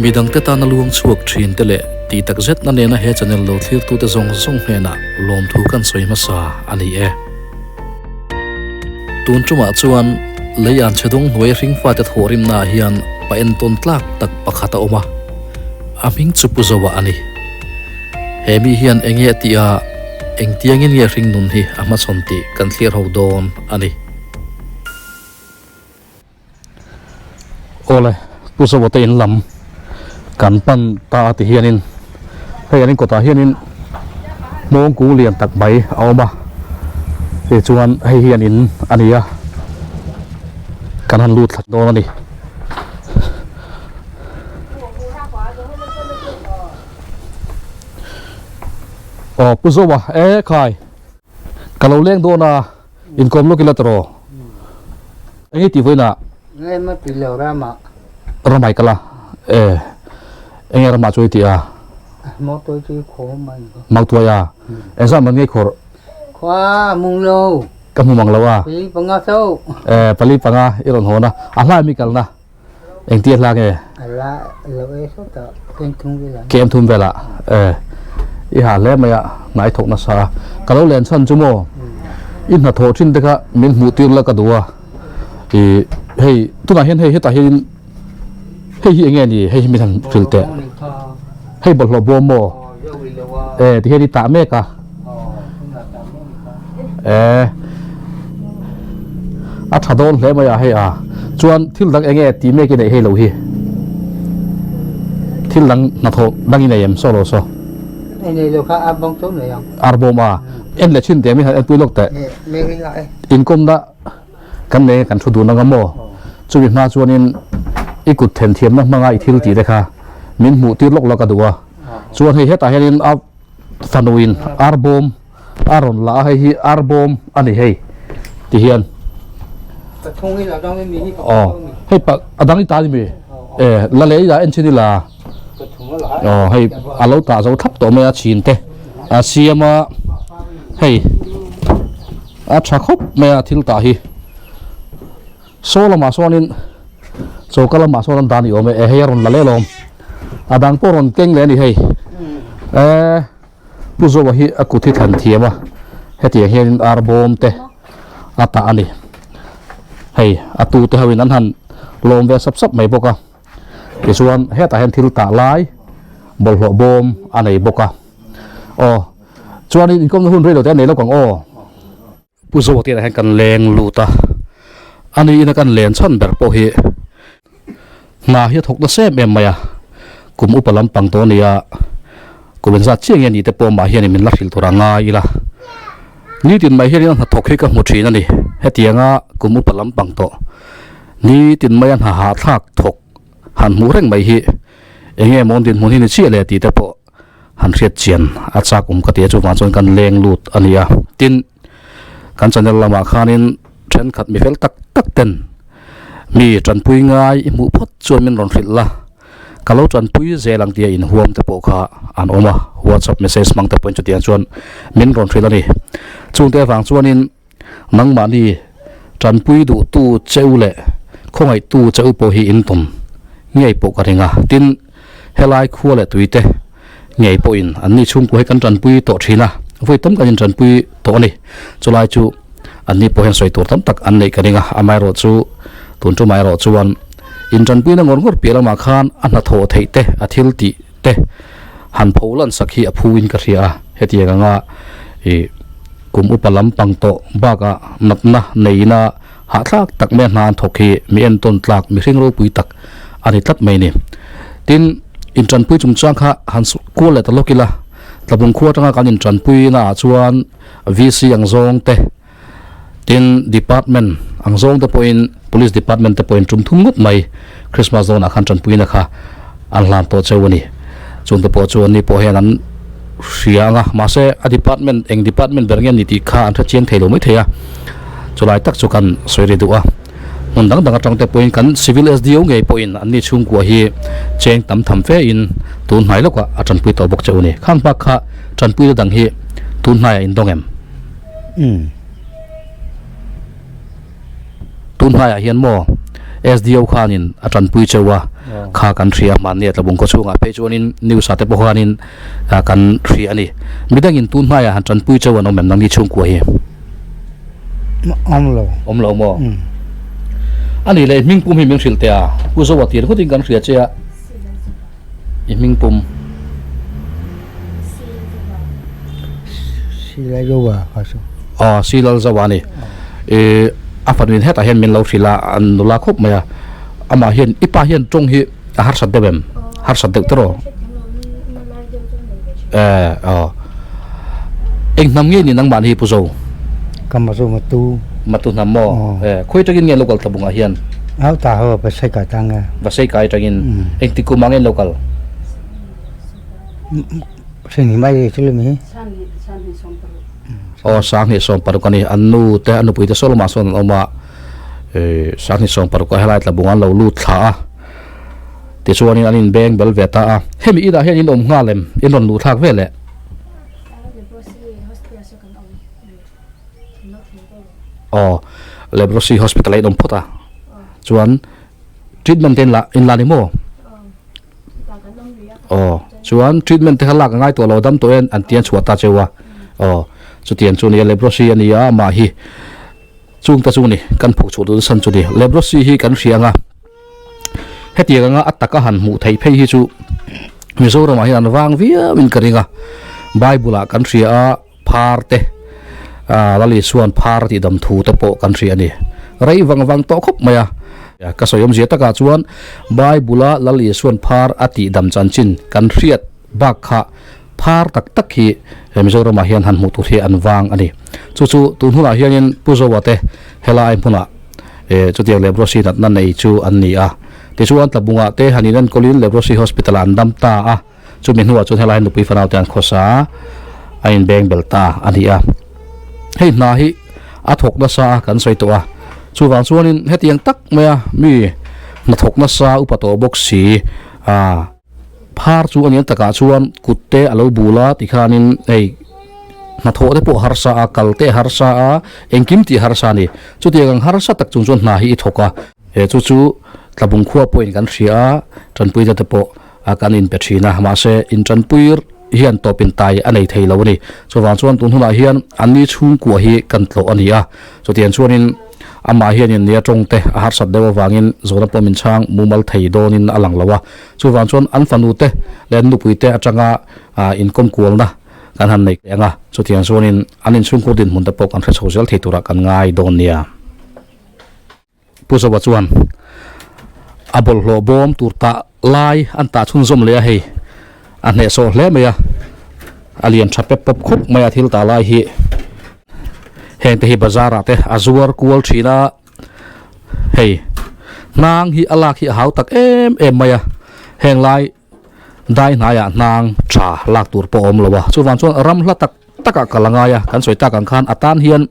Midangte tana luang chhuak thin te leh tih tak zetna nena he channel lo thlirtute zawng zawng hnenah lawmthu kan sawi hmasa a ni e. Tun tumah chuan lei an chhe dawng hnuai hringfate thawhrimnaah hian pa entawn tlak tak pakhat a awm a, a hming chu Pu Zoa a ni. He mi hian enge a tih a, engtiangin nge hringnun hi a hmachhawn tih kan thlir ho dawn a ni. Awle, Pu Zoa te in lam kan pan ta a ti hianin hei an in kawtah hianin hmawng kung lian tak mai a awm a, tichuan hei hi an in a ni a, kan han lut thla dawn a ni. Aw Pu Zoa e khai ka lo leng dawn a inkawm lawk ila tawh eng i tih vawiinah Nge ma ti lo rama ramai kala e enge rama chu i tih a Mautuai chu i khaw mai Mautuai a engzah man nge khawrh Khua mung lo ka hmu mang lo a Pali panga chauh e pali panga i rawn hawn a a hlai mi kalna Engtia hla nge? A la lo e sawt a, kem thum velah. Kem thum velah e, i ha hle mai a, hna i thawk nasa a. Ka lo len chhan chu maw, i hnathawh thin te kha min hmuh tir la ka duh a. I hei tunah hian hei hetah hian hei hi enge ni hei hi min han hrilh teh. Hei bawlhhlawh bawm maw? E tihian i tah mek a. E a tha dawn hle mai a hei a chuan thil dang enge tih mek i neih hei lo hi thil dang hnathawh dang i nei em saw lo saw nei lo kha ar bawm chu nei ang ar bawm a en leh thin teh mi han en pui lawk teh inkawmna kan nei kan thu dun anga maw chumi hma chuanin i kut then thiamna hmanga i thil tih te kha min hmuh tir lawk lawk a duh a chuan hei hetah hianin a fanuin ar bawm a rawn la a hei hi ar bawm a ni hei ti hian aw hei pa a dang i ta ni mi e la leh ila en chhin ila aw hei a lo tah zo thlap tawh mai a chhin te a siam a hei a tha khawp mai a thil tah hi saw lamah sawnin choka lamah sawn an dah ni awm e e hei a rawn la leh alawm a dang pawh rawn keng leh a ni hei e. Pu Zoa hi a kut hi thlan thiam a, hetiang hianin ar bawm te a tah a ni. Hei a tute hoin an han lawm ve sap sap mai bawk a, tichuan hetah hian thil tah lai bawlhhlawh bawm a nei bawk a. Aw chuanin inkawmna hun rei lo te a nei lawk ang aw. Pu Zoa te ah hian kan leng lut a, a ni ina kan len chhan ber pawh hi hna hi a thawk nasa em em mai a, kum upa lampang tawh a ni a, kum engzat chiah nge ni te pawh mah hian min la hrilh tur a ngai ila, nitin mai hian hna thawk hi ka hmu thin a ni, hetianga kum upa lampang tawh nitin maia hna hahthlak thawk han hmuh reng mai hi eng nge maw dinhmun hi ni chiah le tih te pawh. han hriat chian a chak awm ka ti a chuvang chuan kan leng lut a ni a tin kan channel lamah khanin thenkhat mi fel tak tak ten mi tanpui ngai i hmuh phawt chuan min rawn hrilh la ka lo tanpui zel ang tia inhuam te pawh kha an awm a whatsapp message hmang te pawhin chutiang chuan min rawn hrilh a ni chungte avang chuanin nangmahni tanpui duhtu cheu leh khawngaihtu cheu pawh hi in tum ngei pawh ka ring a tin helai khua leh tui te ngei pawhin an ni chhungkua hi kan tanpui tawh thin a vawi tam kan intanpui tawh a ni chulai chu an ni pawh hian sawi tur tam tak an neih ka ring a amaherawh chu tun tumah erawh chuan intanpuina ngawr ngawr piah lamah khan a hnathawh theih te a thil tih te han pho lan sak hi a phu in ka hria a hetiang anga ih kum upa lampang tawh bakah natna neihna hahthlak tak mai a hna an thawk hi mi entawn tlak mihring ropui tak a ni tlat mai a ni. Tin, intanpui chungchang kha han kual leh ta lawk ila, Tlabung khua atanga kan intanpui naah chuan VC ang zawng te, tin department ang zawng te pawhin Police department te pawhin tum thum ngawt mai Christmas dawnah khan tanpuina kha an hlan tawh cheu a ni. Chungte pawh chu anni pawh hian an hria ang a, mahse a department eng department ber nge a ni tih kha an hrechiang thei lo maithei a, chulai tak chu kan sawi ri duh a. Hmun dang dang atang te pawhin kan Civil SDO ngei pawhin anni chhungkua hi cheng tam tham fe in tun hnai lawkah a tanpui tawh bawk che u ni. Khang bak kha tanpuina dang hi tun hnaiah in dawng em? Tun hnaiah hian maw SDO khanin a tanpui cheu a kha kan hria hmanni a tlabung khaw chhungah phei chuanin news ah te pawh khanin kan hria a ni. Midangin tun hmaiah han tanpui cheu an awm em nangni chhungkua hi? Awm lo. Awm lo maw? A nih leh hming pum hi min hrilh teh a, Pu Zoa tir ngawtin kan hria che a, i hming pum. Silalzoa kha chu. Aw Silalzoa a ni. Ih a fanuin hetah hian min lo hrilh a, an nula khawp mai a, amah hian i pa hian tawng hi a harsat deuh em? Harsat deuh tawh. Eh aw. Eng hnam nge ni nangmah ni Pu Zo? Ka Matu Matu. Matu hnam maw? Eh khawi tangin nge local tlabungah hian? Au ta ho Vasai kai tang e. Vasai kai tangin. Engti kum ah nge local? Seni mai e chu mi. Aw Sanghnih 16 a ni. An nu te a nupui te saw lamah sawn an awm a. Eh Sanghnih 16 ah helai tlabung an lo lut thla a. Tichuanin an inbeng bel ve ta a. Hemi inah hian in awm nghal em? In rawn luh thlak vel eh? Aw Leprosy Hospital ah in awm phawt a. Chuan treatment te in la in la ni maw? Aw chuan treatment te kha lak a ngai tawh lo dam tawh en an tian chhuah ta cheu a aw chutiang chu nia leprosy a ni a amah hi chung te chu ni kan phuh chhuah dun san chu ni leprosy hi kan hria anga hetiang anga a taka han hmuh theih phei hi chu Mizoram ah hian an vang viau in ka ring a bible ah kan hria a phar te ah Lal Isuan phar tih dam thu te pawh kan hria a ni rei vang vang tawh khawp mai a ka sawi awmzia takah chuan Bible a Lal Isuan phar a tih dam chanchin kan hriat bak kha phar tak tak hi Mizoram ah hian han hmuh tur hi an vang a ni chu chu tun hunah hianin Pu Zoa te helai hmunah eh chutiang leprosy natna nei chu an ni a tichuan Tlabungah te han inenkawlin leprosy hospital ah an dam ta a. Chumi hnuah chuan helai nupui fanau te an khawsa a inbeng bel ta a ni a. Hei hna hi a thawk nasa a kan sawi tawh a, chuvang chuanin hetiang tak maia mi hnathawk nasa upa tawh bawk si a phar chu a nian takah chuan kut te a lo bul a tikhanin hei hnathawh te pawh a harsa a, kal te a harsa a, engkim tih a harsa a ni. Chutiang ang harsa tak chung chuan hna hi i thawk a, he chu chu Tlabung khua pawhin kan hria a, Tanpuina te pawh a kan inpe thin a, mahse intanpui hian tawp intai a nei thei lo a ni. Chuvang chuan tun hunah hian anni chhungkua hi kan tlawh a ni a, chutiang chuanin amah hianin nia tawngte a harsat deuh avangin zawhna pawh min chhang mumal thei dawnin a lang lo a. Chuvang chuan an fanute leh an nupuite atanga inkawm kualna kan han nei ang a, chutiang chuanin an inchhungkur dinhmun te pawh kan hre chho zel thei turah kan ngai dawn nia. Pu Zoa chuan a bawlhhlawh bawm tur tah lai an tah chhunzawm leh a hei a hnehsawh hle mai a a lian tha pep pawp khawp mai a thil tah lai hi heng te hi bazar ah te a zuar kual thin a hei hnang hi a lak hi a hau tak em em mai a heng lai dai hnaiah hnang tha lak tur pawh a awm lo a chuvang chuan ram hla tak takah kal a ngai a kan sawi tak ang khan a tan hian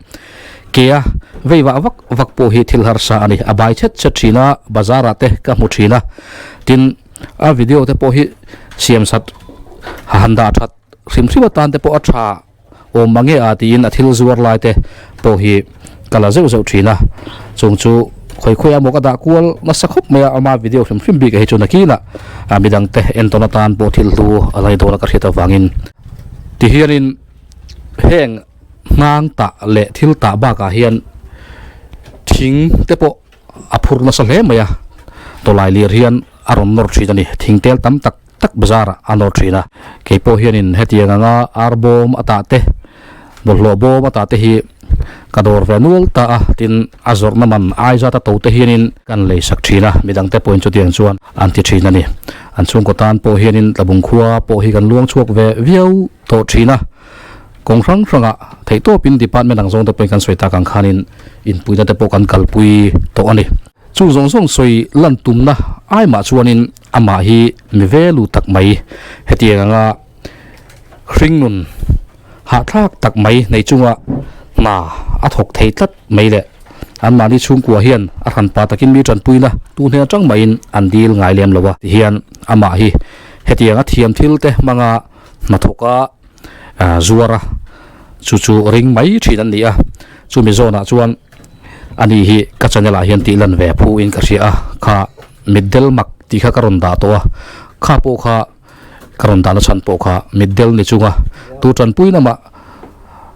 ke a vei vah vak vak pawh hi thil harsa a ni a bai chhet chhet thin a bazar ah te ka hmu thin a tin a video te pawh hi siam sat han dah that hrim hrim atan te pawh a tha awm mange a tiin a thil zuar lai te pawh hi ka la zeuh zeuh thin a chung chu khawi khawi a maw ka dah kual nasa khawp mai a ama video hrim hrim bik ah hi chuan a kinah ah midang te entawn atan pawh thil hlu a la ni dawn a ka hriat avangin tihianin heng hnang tah leh thil tah bakah hian thing te pawh a phur nasa hle mai a tawlai lir hian a rawn nawr thin a ni thing tel tam tak tak bazar ah a nawr thin a kei pawh hianin hetiang anga ar bawm a tah te bawlhhlawh bawm a tah te hi ka dawr ve nual ta a tin a zawrhna man ai zat a to te hianin kan lei sak thin a midang te pawhin chutiang chuan an ti thin a ni an chhungkaw tan pawh hianin tlabung khua pawh hi kan luang chhuak ve viau tawh thin a kawng hrang hrangah theihtawpin department ang zawng te pawhin kan sawi tak ang khanin inpuina te pawh kan kalpui tawh a ni. Chung zawng zawng sawi lan tumna ai mah chuanin amah hi mi velu tak mai hetiang anga hringnun hahthlak tak mai nei chunga hna a thawk thei tlat mai leh anmahni chhungkua hian a hranpa takin mi tanpuina tu hnen atang maiin an dil ngai lem lo a tihian amah hi hetiang a thiam thil te hmanga hnathawka zuar a chu chu ring mai thin an ni a chumi zawnah chuan. Ani hi ka channel ah hian tih lan ve phu in ka hria a, kha mitdel mak tih kha ka rawn dah tawh a, kha pawh kha ka rawn dahna chhan pawh kha mitdel ni chunga tu tanpui lamah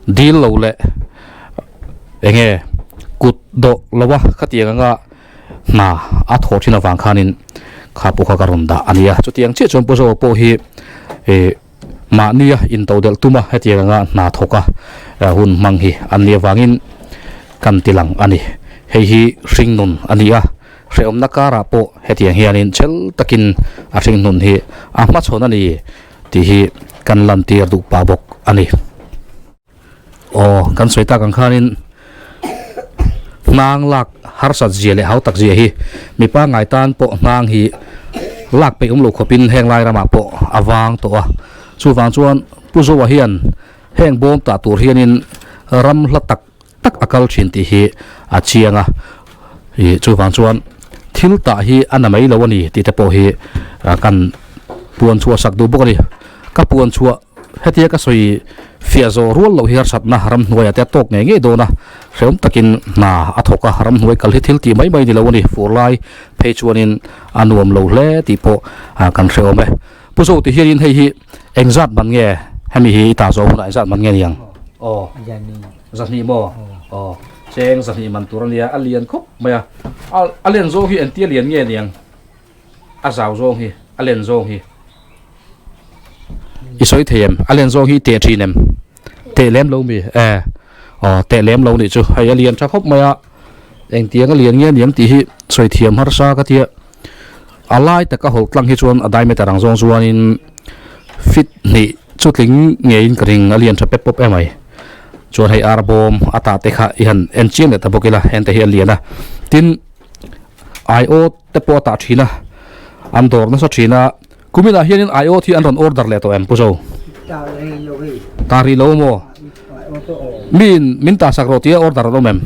dil lo leh eng nge kut dawh lo a khatiang anga hna a thawh thin avang khanin kha pawh kha ka rawn dah a nia. Chutiang chiah chuan Pu Zoa pawh hi ih mahnia intodelh tuma hetiang anga hna thawka hun hmang hi an nih avangin kan ti lang a ni. Hei hi hringnun a ni a, hrehawmna karah pawh hetiang hianin chhel takin a hringnun hi a hmachhawn a ni tih hi kan lantir duh pah bawk a ni. Aw, kan sawi tak ang khanin hnang lak harsat zia leh hau tak zia hi mi pangngai tan pawh hnang hi lak peih awm lo khawpin heng lai ramah pawh a vang tawh a. Chuvang chuan Pu Zoa hian heng bawm tah tur hianin ram hla tak tak a kal thin tih hi a chiang a. Ih chuvang chuan thil tah hi a na mai lo a ni tih te pawh hi kan puan chhuah sak duh bawk a ni. Ka puan chhuah hetia ka sawi fiah zawh rual loh hi harsatna ramhnuaiah te a tawk ngei ngei dawn a, hrehawm takin hna a thawk a, ramhnuai kal hi thil tih mai mai ni lo a ni. Fur lai phei chuanin a nuam lo hle tih pawh kan hrehawm e. Pu Zo ti hianin hei hi engzat man nge hemi hi i tah zawh hunah engzat man nge niang? Aw. Zahnih maw? Aw. Cheng zahnih man tur a nia, a lian khawp mai a. A len zawng hi entia lian nge niang? A zau zawng hi, a len zawng hi. I sawi thei em? A len zawng hi i teh thin em? Teh lem lo mi? E. Aw, teh lem lo nih chu. Hei a lian tha khawp mai a. Engtiang a lian nge niang tih hi sawi thiam harsa ka tia. A lai taka hawlh tlang hi chuan a diameter ang zawng chuanin feet hnih chu tling ngeiin ka ring a lian tha pep pawp em mai. Chuan hei ar bawm a tah te kha i han en chiang leh ta bawk ila heng te hi a lian a. Tin, aiawt te pawh a tah thin a, an dawr nasa thin a. Kuminah hianin aiawt hi an rawn order leh tawh em Pu Zo? Ta rih lo maw? Miin min tah sak rawh tia order an awm em?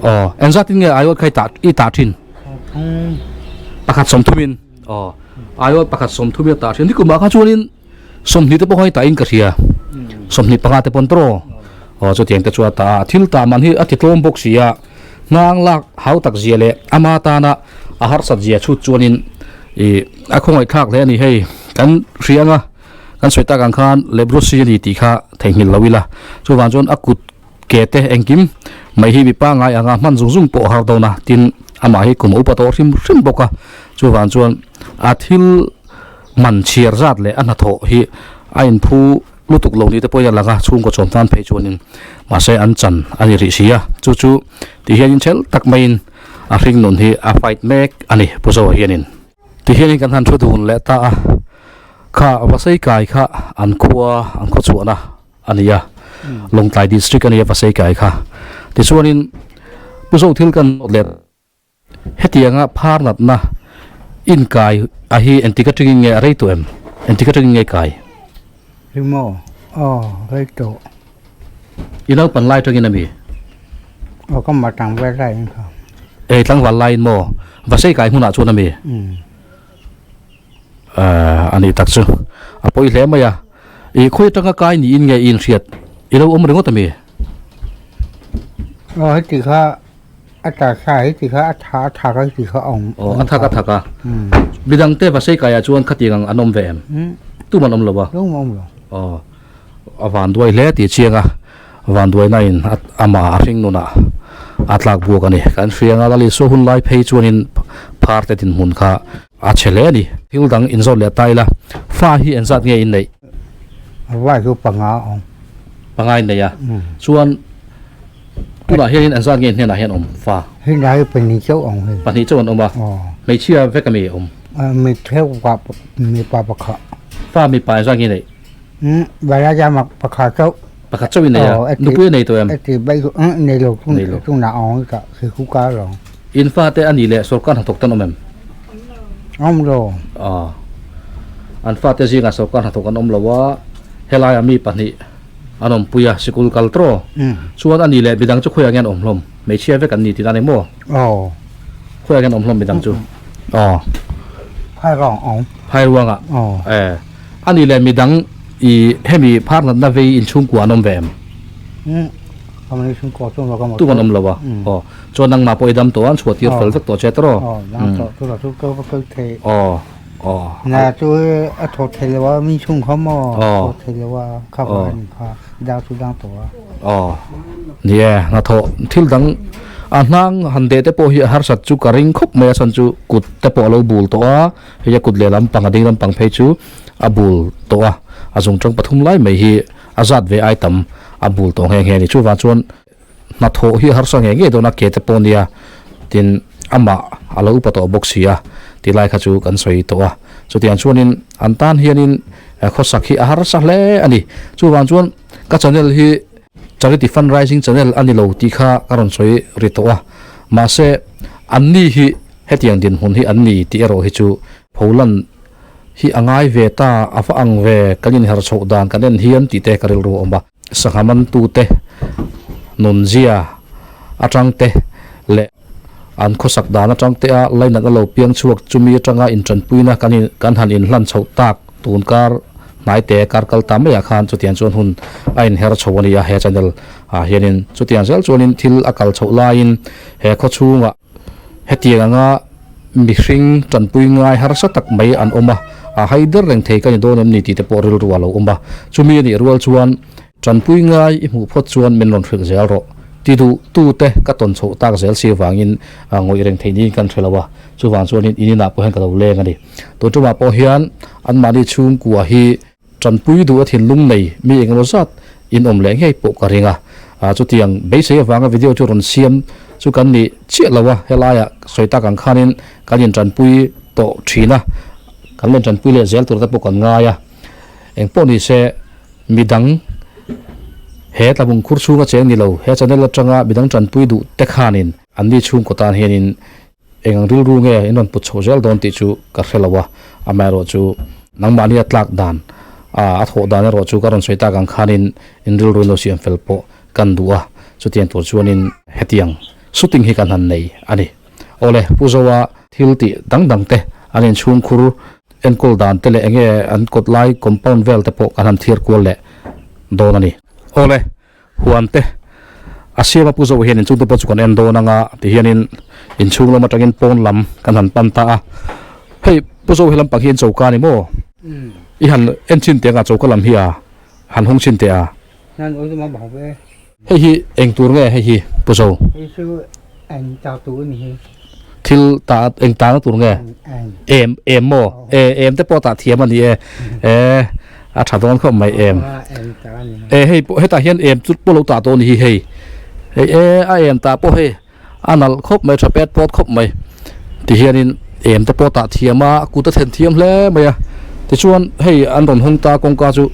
Aw, engzatin nge aiawt kha i tah i tah thin? Pakhat sawmthumin. Aw, aiawt pakhat sawmthumin a tah thin. Nikumah kha chuanin sawmhnih te pawh kha i tahin ka hria. Sawmhnih panga te pawn tawh. Aw, chutiang te chu a tah a. Thil tah man hi a ti tlawm bawk si a. Hnang lak hau tak zia leh ama tana a harsat zia chhut chuanin ih a khawngaihthlak hle a ni hei. Kan hria anga kan sawi tak ang khan leprosy a ni tih kha theihnghilh lo ila. Chuvang chuan a kut ke te engkim mai hi mi pangngai anga hman zung zung pawh a har dawn a, tin amah hi kum a upa tawh hrim hrim bawk a. Chuvang chuan a thil man chhiar zat leh a hnathawh hi a inphu lutuk lo ni te pawhin a lang a, chhungkaw chawm tan phei chuanin mahse an chan a ni rih si a, chu chu ti hianin chhel tak maiin a hringnun hi a fight mek a ni Pu Zoa hianin. Ti hianin kan han thu dun leh ta a, kha Vasei kai kha an khua an khaw chhuahna a ni a, Lawngtlai district a ni a Vasei kai kha. Tichuanin Pu Zo thil kan nawt leh Hetianga phar natna inkai a hi engtik atangin nge a rei tawh em? Engtik atangin nge kai? Ri maw? Aw, rei tawh. I naupan lai atangin ami? Aw, ka mah tlangval laiin kha. Ei, tlangval laiin maw? Vasei kai hmunah chuan ami? Umm. A nih tak chu. A pawi hle mai a. I khawi atanga kai niin nge i inhriat? I lo awm ringawt ami? Aw, heti kha A taksa hi ti kha a tha a thak a ti kha a awm. Aw a thak a thak a. Midang te Vasei kaiah chuan khatiang ang an awm ve em? Tum an awm lo a. Tum an awm lo. Aw a vanduai hle tih chiang a, vanduaina in amah a hring nunah a tlak buak a ni. Kan hria anga Lal Isua hun lai phei chuanin phar te dinhmun kha a chhe hle a ni. Thil dang inzawt leh ta ila, fa hi engzat nge in neih? Vai chu panga a awm. Panga in nei a, chuan tunah hianin an zat nge hnenah hian awm fa? Hei hi pahnih chauh awm hei. Pahnih chauh an awm a, hmeichhia vek ami awm? Hmeichhia mipa pakhat. Fa mipa engzat nge neih? Balaja pakhat chauh. Pakhat chauh in nei a, nupui a nei tawh em? Nei lo, tunah a awm ta, sikul kar lo. In fate a nih leh sorkar hnathawk tan awm em? Awm lo. Aw. An fate zingah sorkar hnathawk an awm lo a, helaiah mi pahnih an awmpui a, sikul kal tawh. Chuan a nih leh midang chu khawiah nge an awm hlawm? Hmeichhia vek an ni tih dan eng maw? Aw. Khawiah nge an awm hlawm midang chu? Aw. Phairuang awm. Phairuangah? Aw. E. A nih leh midang i hemi phar natna vei inchhungkua an awm ve em? Tu kan awm lo a aw chuan nangmah pawh i dam tawh a an chhuah tir fel vek tawh che tawh rawh aw aw aw ni e hnathawh thil dang a hnang han deh te pawh hi a harsat chu ka ring khawp mai a chhan chu kut te pawh a lo bul tawh a hei a kut leh lampang a ding lampang phei chu a bul tawh a a zungtang pathum lai mai hi. A zat ve ai tam a bul tawh nghe nghe a ni. Chuvang chuan hnathawh hi a harsa ngei ngei dawn a, ke te pawh nia tin amah a lo upa tawh bawk si a tih lai kha chu kan sawi tawh a. Chutiang chuanin an tan hianin khawsak hi a harsa hle a ni. Chuvang chuan ka channel hi Charity Fundraising channel a ni lo tih kha ka rawn sawi ri tawh a. Mahse anni hi hetiang dinhmun hi an ni tih erawh hi chu pholan hi a ngai ve ta, a va ang ve, kan inher chhoh dan kan en hian tih te ka rilru a awm a. Sangha mantute nunzia atang te leh an khawsak dan atang te a lainat a lo piang chhuak chumi atanga intanpuina kan in kan han inhlan chhoh tak tun kar hnai te kar kal ta maiah khan chutiang chuan hun a inher chho a ni a he channel ah hianin chutiang zel chuanin thil a kal chhoh laiin he khawchhungah Hetiang anga mihring tanpui ngai harsa tak mai an awm a, a hai der reng thei ka ni dawn em ni tih te pawh rilru a lo awm a. Chumi a nih rual chuan tanpui ngai i hmuh phawt chuan min rawn hrilh zel rawh. Ti duh tu te ka tawn chhoh tak zel si avangin ngawih reng theih niin kan hre lo a, chuvang chuanin in inah pawh hian ka lo leng a ni. Tun tumah pawh hian anmahni chhungkua hi Tanpui duh a thinlung nei mi engemaw zat in awm leh ngei pawh ka ring a, chutiang beisei avanga video chu rawn siam chu kan ni chiah lo a, helaiah sawi tak ang khanin kan intanpui tawh thin a, kan la intanpui leh zel tur te pawh kan ngai a, engpawh ni se midang he tlabung khur chhunga cheng ni lo he channel atanga midang tanpui duh te khanin anni chhungkaw tan hianin Eng ang rilru nge in rawn put chhoh zel dawn tih chu ka hre lo a, amaherawh chu nangmahni a tlak dan a thawh dan erawh chu ka rawn sawi tak ang khanin in rilru in lo siam fel pawh kan duh a, chutiang tur chuanin hetiang shooting hi kan han nei a ni. Awle, Pu Zoa thil tih dang dang te an inchhungkhur enkawl dan te leh enge an kawt lai compound vel te pawh kan han thlir kual leh dawn a ni. Awle, Huan te a siam a pu zo hian inchung te pawh chu kan en dawn anga ti hianin inchhung lam atangin pawn lam kan han pan ta a hei pu zo he lampang hi an choka a ni maw i han en chin teh anga choka lam hi a han hung chin teh a hei hi eng tur nge hei hi pu zo thil ta eng ta na tur nge em em maw e em te pawh tah thiam a ni e e a tha dawn khawp mai em e hei pawh hetah hian em chu pawh lo tah tawh a ni hi hei hei e a em tah pawh hei a nalh khawp mai tha pet pawt khawp mai ti hianin em te pawh tah thiam a kut a thlen thiam hle mai a tichuan hei an rawn hawng ta kawngka chu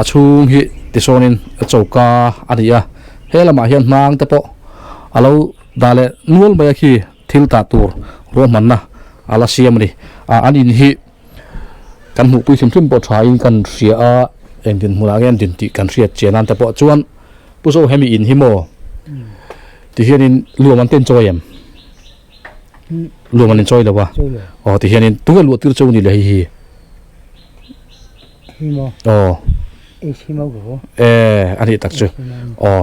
a chhung hi tisawnin choka a ni a he lamah hian hnang te pawh a lo dah leh nual mai a khi thil tah tur ruahmanna a la siam a ni ah an in hi kan hmuhpui hrim hrim pawh tha in kan hria a eng dinhmunah nge an din tih kan hriat chian nan te pawh chuan pu zo hemi in hi maw ti hianin luam an ten chawi em luam an inchawi lo a aw ti hianin tunge luah tir cheu ni le hei hi aw e a nih tak chu aw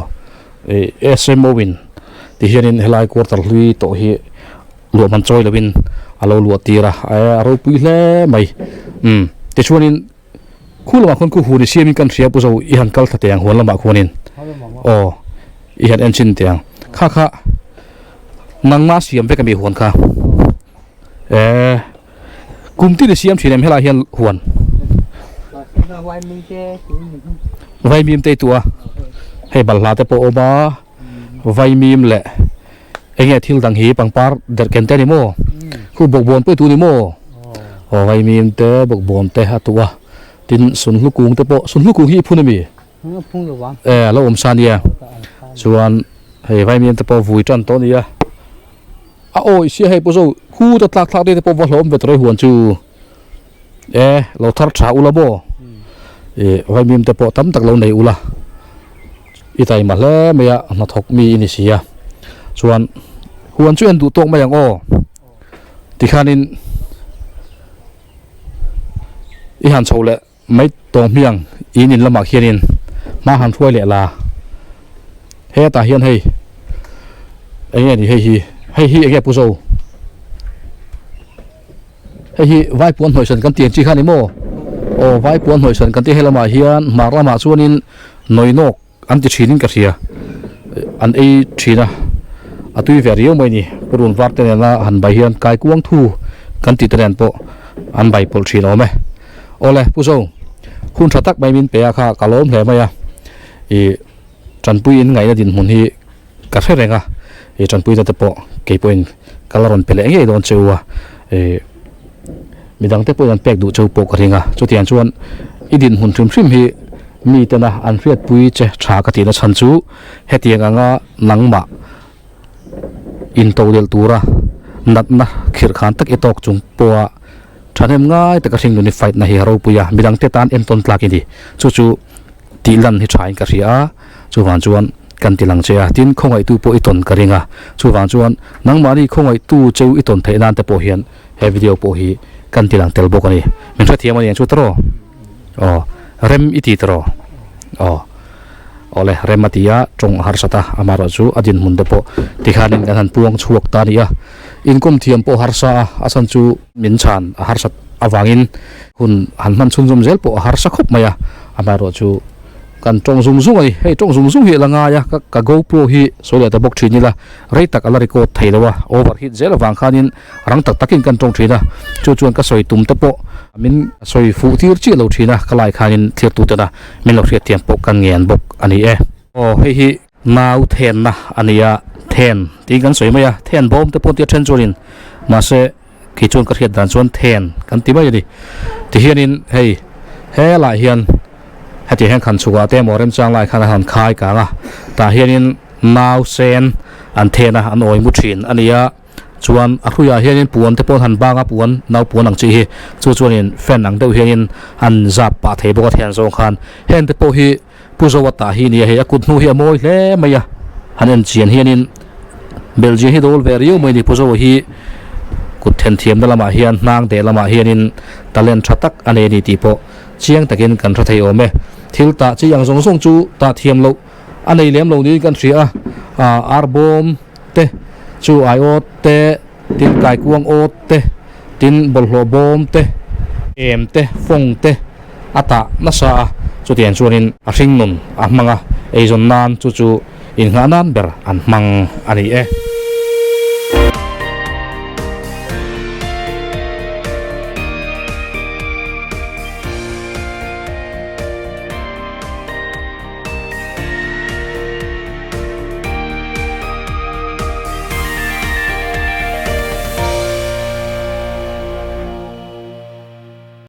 SMO in ti hianin helai quarter hlui tawh hi luah man chawi lovin a lo luah tir a a ropui hle mai umm tichuanin khu lamah khuan khu hun i siamin kan hria pu zo i han kal thla teh ang huan lamah khuanin aw i han en chin teh ang kha kha nangma siam vek ami huan kha eh kum tin i siam thin em helai hian huan vaimim te i tuah a hei balhla te pawh a awm a vaimim leh Enge thil dang hi pangpar derh ken te a ni maw? Khu bawkbawn pawh i tu ni maw? Aw vaimim te bawkbawn te a tuh a, tin sunhlu kung te pawh, sunhlu kung hi i phun a mi? E a lo awm sa nia, chuan hei vaimim te pawh vui tan tawh a nia, a awi sia hei pawh zo khu ta tlak thlak te pawh va hlawm ve tawh huan chu e lo thar tha ula maw? E vaimim te pawh tam tak lo nei ula. I taima hle mai a, hnathawk mi i ni si a, chuan huan chu en duh tawk mai ang aw tikhanin i han chho leh mai tawng hmiang in in lamah khianin hma han hruai leh la. Hetah hian hei eng nge ni hei hi hei hi eng nge pu zo hei hi vai puan hnawih sawn kan ti ang chi kha a ni maw aw vai puan hnawih sawn kan tih he lamah hian hmar lamah chuanin nawinawk an ti thin in ka hria an ei thin a a tui ve riau mai a ni purun var te nena han bai hian kaikuang thu kan tih te nen pawh an bai pawlh thin awm e awle pu zo hun tha tak mai min pe a kha ka lawm hle mai a ih. Tanpui in ngaihna dinhmun hi ka hre reng a, ih tanpuina te pawh kei pawhin ka la rawn pe leh ngei dawn cheu a, ih midang te pawhin an pek duh cheu pawh ka ring a, chutiang chuan i dinhmun hrim hrim hi mi tena an hriatpui che tha ka tihna chhan chu hetiang anga nangmah intodelh tura natna khirh khan tak i tawk chung pawha thahnem ngai taka hringnun i fight na hi a ropui a, midang te tan entawn tlak i ni, chu chu. Tih lan hi thain ka hria a, chuvang chuan kan ti lang che a, tin khawngaihtu pawh i tawn ka ring a, chuvang chuan nangmahni khawngaihtu cheu i tawn theih nan te pawh hian he video pawh hi kan ti lang tel bawk a ni. Min hrethiam a ni ang chu tawrh aw, rem i ti tawrh aw, awle rem a ti a, tawng a harsat a, amaherawh chu a dinhmun te pawh tikhanin kan han puang chhuak ta a ni a, inkawm thiam pawh harsa a, a chhan chu min chhan a harsat avangin hun han hman chhunzawm zel pawh a harsa khawp mai a. Amaherawh chu kan tawng zung zung a ni, hei tawng zung zung hi a la ngai a, ka GoPro hi sawi leh ta bawk thin ila rei tak a la record thei lo a, overheat zel avang khanin rang tak takin kan tawng thin a, chu chuan ka sawi tum te pawh min sawi fuh tir chiah lo thin a, ka lai khanin thlir tena min lo hriat thiam pawh kan ngen bawk a ni e. Aw hei hi nau thenna a ni a, then tiin kan sawi mai a, then bawm te pawh tia then chuanin mahse Kei chuan ka hriat dan chuan then kan ti mai a ni. Tihianin hei helaiah hian hetiang hian khan chhukah te emaw remchang lai khan a han khai kang a, tah hianin nau sen an then a, an awi mu thin a ni a. Chuan a hruiah hianin puan te pawh an han bang a, puan nau puan ang chi hi chu chuanin fan ang deuh hianin an zap pah thei bawk a then zawng khan. Heng te pawh hi Pu Zoa tah hi nia hei a kut hnu hi a mawi hle mai a, han en chian hianin Belgium hi dawl ve riau mai a ni Pu Zoa hi kut then thiamna lamah hian hnang deh lamah hianin talent tha tak a nei a ni tih pawh chiang takin kan hre thei awm e. Thil tah chi ang zawng zawng chu tah thiam loh a nei lem lo niin kan hria a, ah arbawm te chu aiawt te tin kaikuang awt te tin bawlhhlawh bawm te em te fawng te a tah nasa a, chutiang chuanin a hringnun a hmang a, eizawn nan chu chu innghah nan ber an hmang a ni e.